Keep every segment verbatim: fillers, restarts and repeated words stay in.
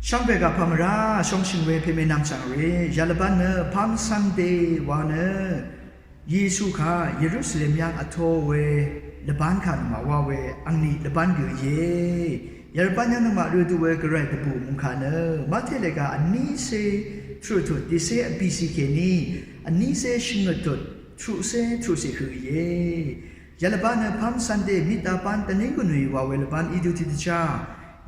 Shvngbe gvpvm ra shongshø̀ng we peme nvmchvng re, yalvbán nø Palm Sunday wa nø Yesu kaq Yerusalem yv́ng vtō we lvbán kaq nøngmaq wa we angni lvbán gø íe. Yalvbán yv́ng nøngmaq rø du we gvray dvbù mungkà nø Mate lèga vnícé truqtut dìcé vbìcì kèní vnícé shvngøt tut truqcé truqcì høq íe. Yalvbán nø Palm Sunday, mitdabán dvní gvnùì wa we lvbán í dø tiqdvchá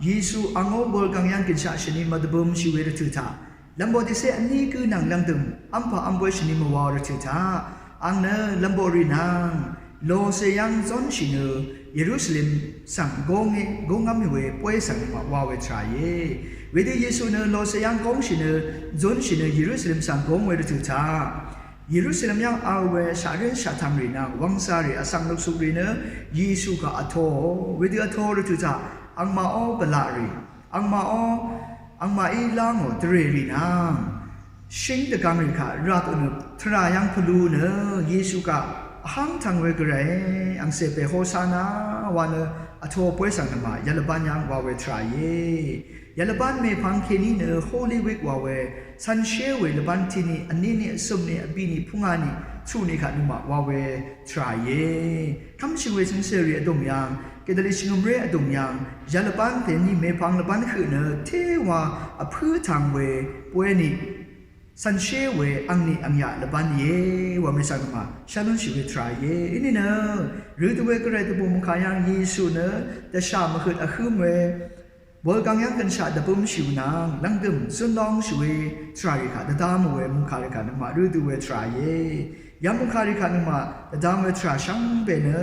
Yesu angó bol gang yv́ng gønshaq shvni mvdvbømshì we rvtø̀ taq, lvmboq dìcé vní gǿ nvng lvngdø̀m v́mpà v́mboy shvni mvwa rvtø̀ taq, ang nø lvmboq rì nvng lòcè yv́ng zónshì nø Yerusalem svng góngé góngv́m we boy svng nøngmaq wa we tvrà íe. Wedø Yesu nø lòcè yv́ng góngshì nø zónshì nø Yerusalem svng góng we rvtø̀ taq, Yerusalem yv́ng vl we shaqrén shaqtvng rì nvng wvngza rì vsvng luksukrì nø Yesu kaq vtōò. Wedø vtō rvtø̀ taq angmaqó bvlaq rì, angmaqó, angmaqí lá ngò dvrè rì nvng shíng dvgvng rì kaq rvt nø tvrà yv́ng pvlu nø Yesu kaq vháng tvng we gvray angcè pè Hosanna wa nø vtō boy svng nøngmaq yalvbán yv́ng wa we tvrà íe. Yalvbán mèpvng kèní nø Holy Week wa we cv̀nshé we lvbán tiqni vníni vcø̀mni vbìni pungani truqni kaq nøngmaq wa we tvrà íe. Kv́mshì we shøngshèrì vdùng yv́ng, Catholic shvngø̀mré vdùng yv́ng, yalvbán dèní mèpvng lvbán høq nø téwa vpǿ tvng we boyni cv̀nshé we angni angyaq lvbán íe wa mèsvng nøngmaq shá lúnshì we tvrà íe. Íní nø rø du we gvray dvbù mungkà yv́ng Yesu nø dvshà mvhøt vhǿm we Wolgang yv́ng gønshaq dvbømshì nvng lv̀ngdø̀m zøn lóngshì we tvrà rì kaq dvdvm we mungkà rì kaq nøngmaq rø du we tvrà íe. Yv́ng mungkà rì kaq nøngmaq dvdvm we tvrà shvngbe nø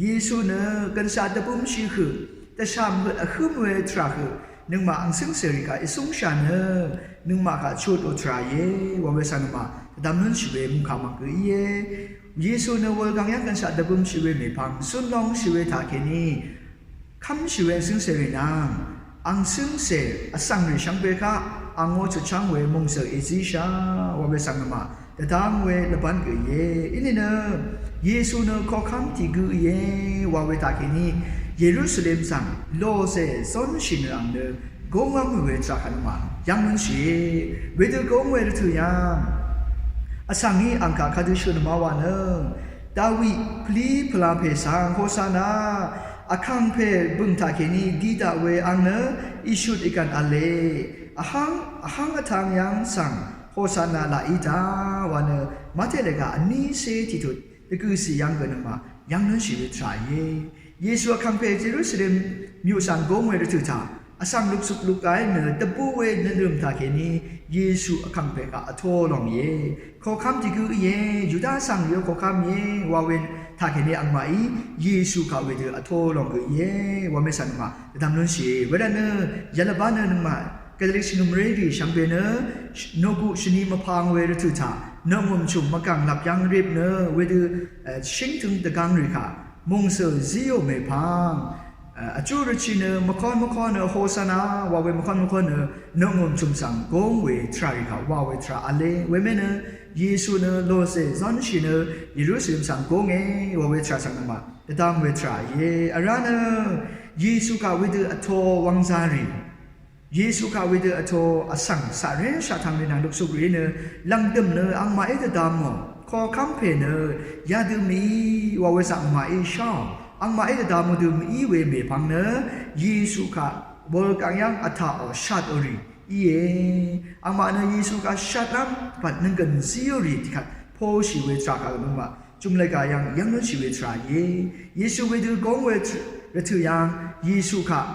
Yesu nø gønshaq dvbømshì høq dvshà mvhøt vhǿm we tvrà høq nøngmaq ang cǿngcè rì kaq ècúngshà nø nøngmaq kaq chut o tvrà íe wa we svng nøngmaq dvdvm lúnshì we mungkà mvng gø íe. Yesu nø wolgang yv́ng gønshaq dvbømshì we mèpvng zøn lóngshì we taqkèní Kv́mshì we cǿngcè rì nvng ang cǿngcè vsvng rì shvngbe kaq angó chutchv́ng we mòngzø̀ èzíshà wa we svng nøngmaq dvdv́ng we lvbv́n gø íe. Íní nø Yesu nø koqkv́m tiq gø íe wa we taqkèní Yerusalem svng lòcè zónshì nø ang nø gúng v́m we tvrà kaq nøngmaq yv́ng lúnshìe. Wedø gúng we rvtø̀ yv́ng vsvng í ang kaq kadø shø̀n nøngmaq wa nø Dawi pvlí pvlapè svng Hosanna, vkàngpè bø̀ng taqkèní di daq we ang nø ìshut ìgv̀n v̄le, vháng vháng vtvng yv́ng svng Hosanna laq í daq wa nø Mate lèga vnícé tiqtut dvgø̀cì yv́ng gø nøngmaq yv́ng lúnshì we tvrà íe. Yesu vkàngpè Yerusalem myuq svng gúng we rvtø̀ taq vsvng lukcuk lukgá í nø dvbù we nø nø̀m taqkèní Yesu vkàngpè kaq vtō lòng íe. Koqkv́m tiq gø íe, Yuda vsvng rìó koqkv́m íe wa we taqkèní angmaqí Yesu kaq wedø vtō lòng gø íe wa mèsvng nøngmaq dvdvm lúnshìe. Wedvt nø yalvbá nø nøngmaq Catholic shvngø̀mré rì shvngbe nø noqguq shvni mvpang we rvtø̀ taq noqngø̀m chùm mvgv̀ng lap yv́ng rip nø wedø shíngtøng dvgvng rì kaq mòngzø̀ zíò mèpvng vjú rvchì nø mvkón mvkón nø Hosanna wa we mvkón mvkón nø noqngø̀m chùm svng gúng we tvrà rì kaq wa we tvrà v̄le. Wemè nø Yesu nø lòcè zónshì nø Yerusalem svng gúnge wa we tvrà svng nøngmaq dvdvm we tvrà íe. Vrá nø Yesu kaq wedø vtō wvngza rì Yesu kaq wedø vtō vsvng shaqré shaqtvng rì nvng lukcuk rì nø lv̀ngdø̀m nø angmaqí dvdvmò koqkv́m pè nø yadø mv-í wa we svng angmaqí sháò. Angmaqí dvdvmò dø mv-í we mèpvng nø Yesu kaq wolgang yv́ng vtaqò shatò rì íe. Angmaq nø Yesu kaq shatlv́m dvpvt nønggø̀n zíò rì tiqkvt poshì we tvrà kaq nøngmaq jumlvgà yv́ng yv́ng lúnshì we tvrà íe. Yesu wedø gúng we rvtø̀ yv́ng Yesu kaq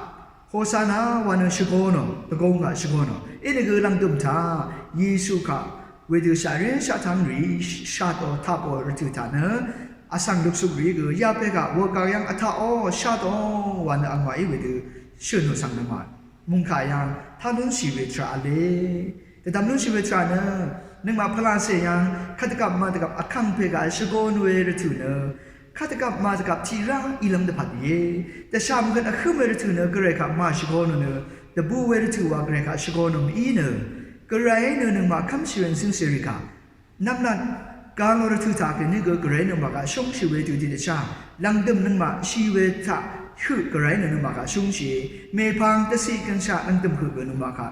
Hosanna wa nø shvgō nò, dvgōng kaq shvgō nò. Inìgø lv̀ngdø̀m taq Yesu kaq wedø shaqré shaqtvng rì shatò tapò rvtø̀ taq nø vsvng lukcuk rì gø yapè kaq wolgang yv́ng vtaqò shatò wa nø angmaqí wedø shø̀n nò svng nøngmaq mungkà yv́ng tá lúnshì we tvrà v̄le. Dvdvm lúnshì we tvrà nø nøngmaq pvlacè yv́ng kadvgvp madvgvp vkàngpè kaq shvgōn we rvtø̀ nø kadvgvp madvgvp tiq rá ìlv́m dvpvt íe. Dvshà mvgøt vhǿm we rvtø̀ nø gvray kaq màshvgō nò nø dvbù we rvtø̀ wa gvray kaq shvgō nò mv-í nø gvray nø nøngmaq kv́mshì we cǿngcè rì kaq nvmlat galo rvtø̀ taqkèní gø gvray nøngmaq kaq shúngshì we tø tiqdvchá lv̀ngdø̀m nøngmaq shì we taq høq gvray nø nøngmaq kaq shúngshìe. Mèpvng dvciq gønshaq lv̀ngdø̀m høq gø nøngmaq kaq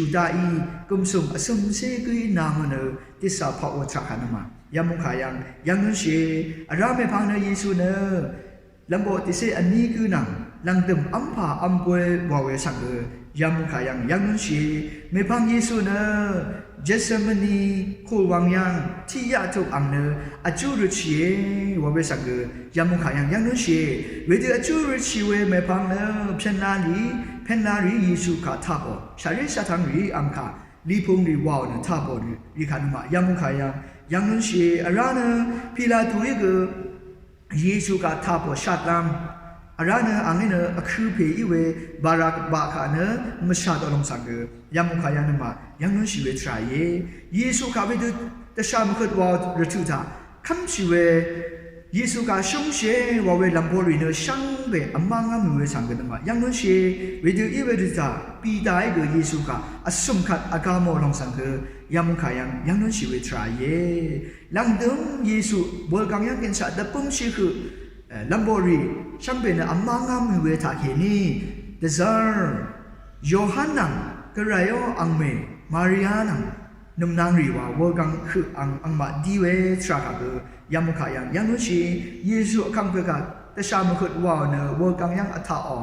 Yuda í gø̀msùng vsø̀msé gǿí nà mø nø dìsà paqò tvrà kà nø mà yamukà yv̀ng yv̀ng lúnshìe. Vrá mèpvng nø Yesu nø lv̀mboq tìcé vní gǿ nvng lv̀ngdø̀m v́mpà v́mgwē wà we svng gø yamukà yv̀ng yv̀ng lúnshìe. Mèpvng Yesu nø Getsemani kùlwang yv́ng tiqyaq tuq ang nø vjú røtshìe wa we svng gø yamukà yv̀ng yv̀ng lúnshìe. Wedø vjú røtshì we mèpvng nø pyenla rì pyenla rì Yesu kà tapò shàrí shvtvng rì ang kà lipung rì wàò nø tapò rì kà nø mà yamukà yv̀ng yv̀ng lúnshìe. Vrá nø Pilatu í gø Yesu kà tapò shatlv́m vrá nø ang í nø vkø pè í we Barabba kà nø mvshat ò lòng svng gø yamukà yv̀ng nø mà yv̀ng lúnshì we tvrà íe. Yesu kà wedø dvshà mvhøt wàò rvtø̀ taq kv́mshì we Yesu kà shúngshìe wa we lv̀mborì nø shvngbe vmá ngv́m we svng gø nø mà yv̀ng lúnshìe. Wedø í we rvtø̀ taq Pita í gø Yesu kà vsùm kvt vgá mò lòng svng gø yamukà yv̀ng yv̀ng lúnshì we tvrà íe. Lv̀ngdø̀m Yesu wulgv̀ng yv́ng gønshaq dvbǿmshì høq lv̀mborì shvngbe nø vmá ngv́m we taq kèní dvzv́r Yohan nvng gvray ó angmè Maria nvng nø̀mnang rì wa wulgv̀ng høq ang angmaq dí we tvrà kà gø yamukà yv̀ng yv̀ng lúnshì. Yesu vkàngpè kà dvshà mvhøt wàò nø wulgv̀ng yv́ng vtaqò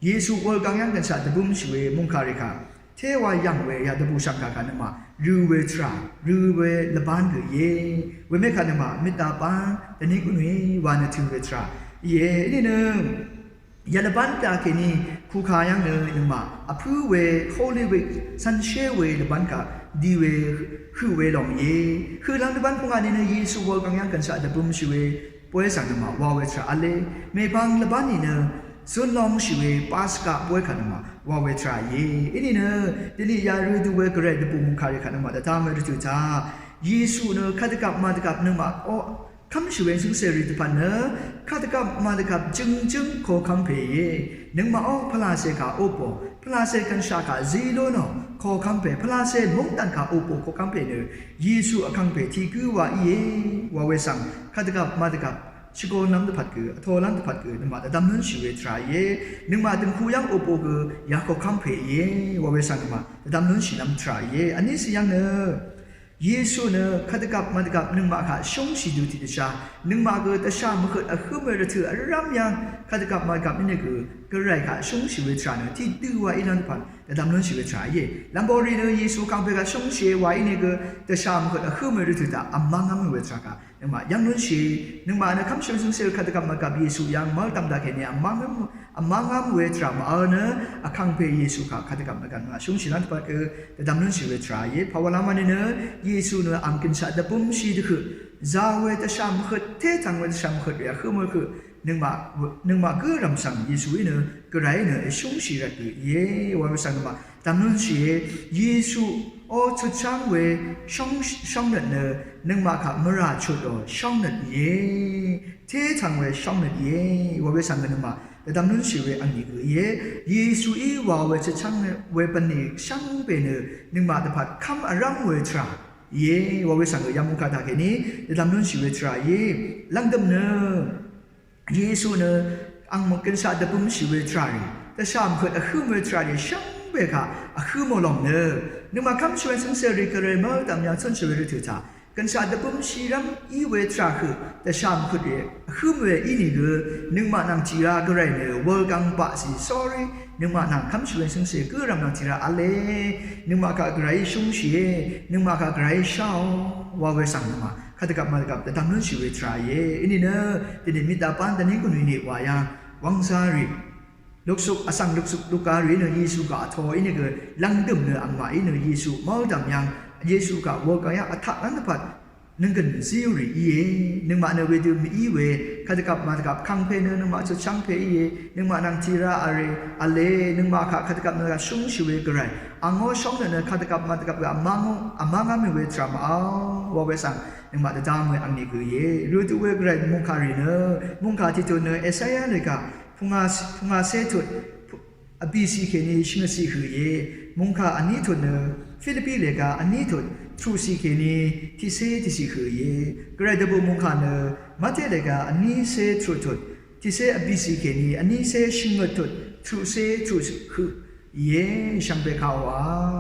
Yesu wulgv̀ng yv́ng gønshaq dvbǿmshì we mungkàrì kà téwa yv̀ng we yadvbù shv̀ngkà kà nø mà rø̄ we tvrà rø̄ we lvbán gø íe. Wemekà nø mà mìtdapán dvní gǿnø wa nø tø̄ we tvrà íe. Inìnø yalvbán kà kèní kukà yv́ng nø nø mà vpǿ we Holy Week cv̄nshé we lvbán kà di we høq we lòng íe. Høqlv́m lvbán pungà nìnø Yesu wulgv̀ng yv́ng gønshaq dvbǿmshì we bóy svng nø mà wa we tvrà v̄le. Mèpvng lvbán nìnø zun longshì we Paska bóy kà nø mà wa we tvrà íe. Inìnø dvni yarø dø we gvray dvbù mungkàrì kà nø mà dvdvm we rvtø̀ taq Yesu nø kadvgvp madvgvp nø mà ó kv́mshì we nsǿngcèrì dvpvt nø kadvgvp madvgvp jøngjøng kokv́m pè íe. Nøngmaq ó pvlacè kà opò pvlacè gønshaq kà zí lú nò kokv́m pè pvlacè mungdv̀n kà opò kokv́m pè nø Yesu vkàngpè tiq gǿ wa íe wa we svng kadvgvp madvgvp shvgonlv́m dvpvt gø vtolv́m dvpvt gø nøngmaq dvdvm lúnshì we tvrà íe. Nøngmaq dø̀ngku yv́ng opò gø yakokv́m pè íe wa we svng nøngmaq dvdvm lúnshìlv́m tvrà íe. Vní sì yv́ng nø Yesu nø kadvgvp madvgvp nøngmaq kaq shúngshì dø tiqdvshá nøngmaq gø dvshà mvhøt vhǿm we rvtø̀ vrv́m yv́ng kadvgvp madvgvp ínìgø gvray kaq shúngshì we tvrà nø tiqdø wa ílv́m dvpvt dvdvm lúnshì we tvrà íe. Lv̀mborì nø Yesu kàngpè kaq shúngshìe wa ínìgø dvshà mvhøt vhǿm we rvtø̀ taq vmá ngv́m we tvrà kaq nøngmaq yv́ng lúnshìe. Nøngmaq nø kv́mshì we nsǿngcèrì kadvgvp madvgvp Yesu yv́ng mv́l dv̀mdà kèní vmá ngv́m vmá ngv́m we tvrà màvl nø vkàngpè Yesu kà kadvgvp mvgvp nøngmaq shúngshìlv́m dvpvt gø dvdvm lúnshì we tvrà íe. Pàwalv́m vní nø Yesu nø ang gønshaq dvbǿmshì dvhøq za we dvshà mvhøt té tv̀ng we dvshà mvhøt we vhǿm we høq nøngmaq nøngmaq gǿ rv̀m svng Yesu í nø gvray nø èshúngshì rvt gø íe wa we svng nøngmaq dvdvm lúnshìe. Yesu ó chutcháng we shóng shóngnøt nø nøngmaq kaq mvrà chutò shóngnøt íe. Té tv̀ng we shóngnøt íe wa we svng nøngmaq dvdvm lúnshì we angni gø íe. Yesuí wa we chutchv́ng we bvnì shvngbe nø nøngmaq dvpvt kv́m vrv́m we tvrà íe wa we svng gø yamung kà taqkèní dvdvm lúnshì we tvrà íe. Lv̀ngdø̀m nø Yesu nø ang mvgønshaq dvbǿmshì we tvrà rì dvshà mvhøt vhǿm we tvrà rì shvngbe kaq vhǿm ò lòng nø nøngmaq kv́mshì we nsǿngcèrì gvray mvdv̀m yv́ng cúnshì we rvtø̀ taq gønshaq dvbǿmshìrv́m í we tvrà høq dvshà mvhøt we vhǿm we ínìgø nøngmaq nvng tìra gvray nø wulgvng baqcì sórí nøngmaq nvng kv́mshì we nsǿngcè gǿrv̀m nvng tìra v̄le nøngmaq kaq gvrayí shúngshìe. Nøngmaq kaq gvrayí sháò wa we svng nøngmaq kadvgvp madvgvp dvdvm lúnshì we tvrà íe. Inìnø dvnì mìtdapán dvní gø nìnì wa yv́ng wv́ngzá rì, luksuk vsvng luksuk lukga rì nø Yesu kaq vtō í nø gø lvngdø̀m nø angmaq í nø Yesu mv́ldv̀m yv́ng, Yesu kaq wø gø yv́ng vtaq lv́ng dvpvt nønggø̀n zíú rì íe. Nøngmaq nø wedø mv-í we, kadvgvp madvgvp kangpe nø nøngmaq chutchv́ngpe íe. Nøngmaq nvng tira vre, vle, nøngmaq kaq kadvgvp nø shúngshì we gvray, angó shóng nø nø kadvgvp madvgvp we vmá ngó, vmá ngá mì we tvrà mv-áó wa we svng nøngmaq dvdvm we angni gø íe. Rø dø we gvray mungkà rì nø, mungkà tiqtut nø Esaya lèga pungacé tut, vbìcì kèní shvngøtcì høq íe. Mungkà vní tut nø Filipi lèga vní tut truqcì kèní tiqcé tiqcì høq íe. Gvray dvbù mungkà nø Mate lèga vnícé truqtut tiqcé vbìcì kèní vnícé shvngøt tut truqcé truqhøq íe. Shvngbe kaq wa